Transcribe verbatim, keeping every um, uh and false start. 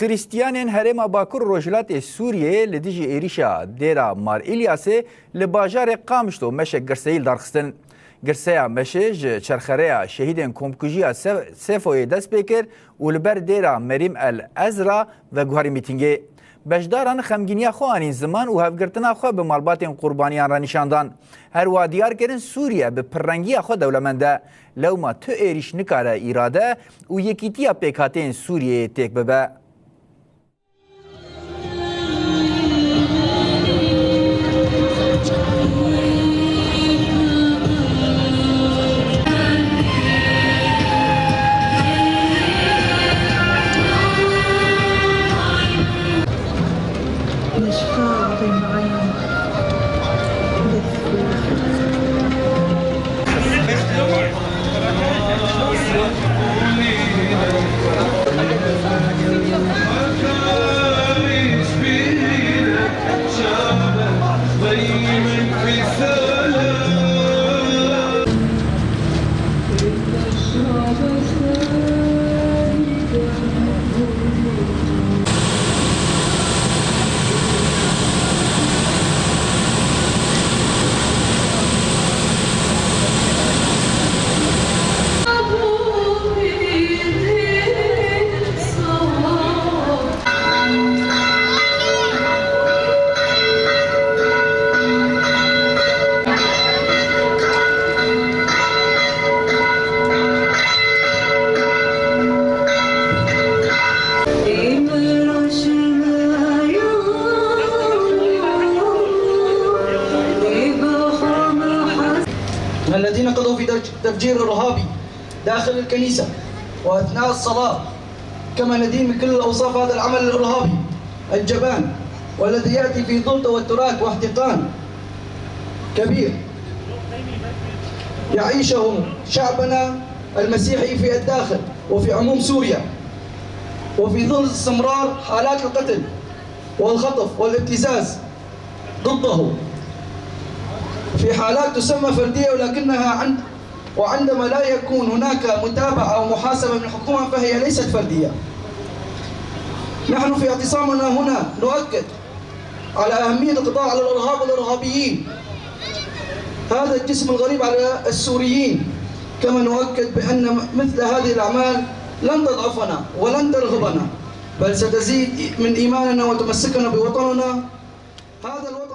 Xristiyanên Herêma Bakur Rojhilatê Sûriyeyê li dijî êrîşa dêra Mar Îlyasê li bajarê Qamişlo meşek girseyî li dar xistin. Girseya meşê ji çerxereya şehîdên komkujiya Se-, Sefoyê dest pê kir û li ber dêra Merîm El Ezra veguherî mîtîngê. Beşdaran xemgîniya xwe anîn ziman û hevgirtina xwe bi malbatên qurbaniyan re nîşan dan. Her wiha diyar kirin Sûriye bi pirrengiya xwe dewlemend e. Lewma tu êrîş nikare îrade û yekîtiya pêkhateyên Sûriyeyê têk bibe. الذين قضوا في تفجير إرهابي داخل الكنيسة وأثناء الصلاة، كما ندين من كل الأوصاف هذا العمل الإرهابي الجبان، والذي يأتي في ظل توترات واحتقان كبير يعيشه شعبنا المسيحي في الداخل وفي عموم سوريا، وفي ظل استمرار حالات القتل والخطف والابتزاز ضده في حالات تسمى فردية، ولكنها عند، وعندما لا يكون هناك متابعة أو محاسبة من الحكومة فهي ليست فردية. نحن في اعتصامنا هنا نؤكد على أهمية القضاء على الإرهاب والإرهابيين، هذا الجسم الغريب على السوريين، كما نؤكد بأن مثل هذه الأعمال لن تضعفنا ولن ترهبنا، بل ستزيد من إيماننا وتمسكنا بوطننا. هذا الوطن